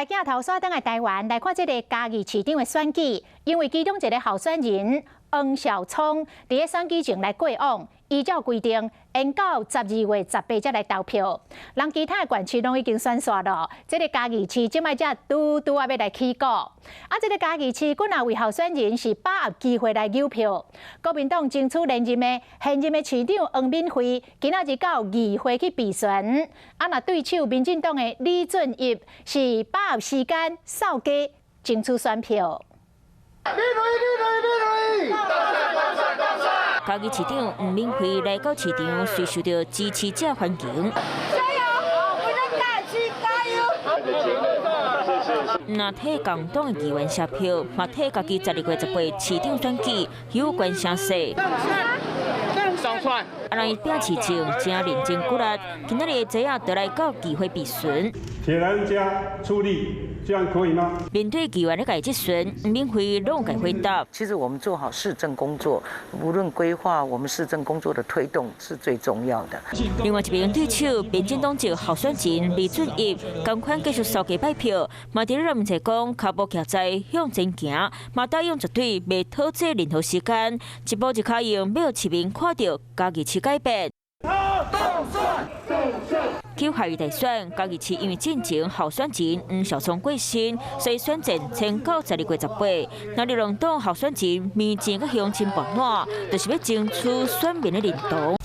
來鏡頭煞轉來台灣來看這个嘉義市長的選舉，因為其中一个候選人黃紹聰佇咧選舉前來過往，依照規定，延到12月18才來投票。人其他的縣市攏已經選煞了，這个嘉義市這擺才拄拄仔欲來起鼓。啊，這个嘉義市幾若位候選人是把握機會來搝票。國民黨爭取連任的現任的市長黃敏惠，今仔日到議會去備詢。啊，若對手民進黨的李俊逸是把握時間掃街爭取選票。敏惠，敏惠，敏惠！嘉義市長黃敏惠來到市場，隨受到支持者歡迎。加油！我們嘉義加油！毋但替共黨的議員寫票，嘛替家己12月18市長選舉有關聲勢。上選。啊，人伊拼市政誠認真骨力，今仔日早仔就來到議會備詢。鐵人家出力，這樣可以嗎？面對議員的共質詢，黃敏惠攏共回答。其實我們做好市政工作，無論規劃，我們市政工作的推動是最重要的。另外一邊對手，民進黨籍候選人李俊逸，仝款繼續掃街拜票，嘛佇咧面前講，跤步徛在向前行，嘛答應絕對袂拖這任何時間，一步一跤印，欲予市民看著嘉義市改變。九合一大選，嘉義市因為進前候選人黃紹聰過身，所以選戰延到12月18。那兩黨候選人面前佮鄉親搏暖，就是欲爭取選民的認同。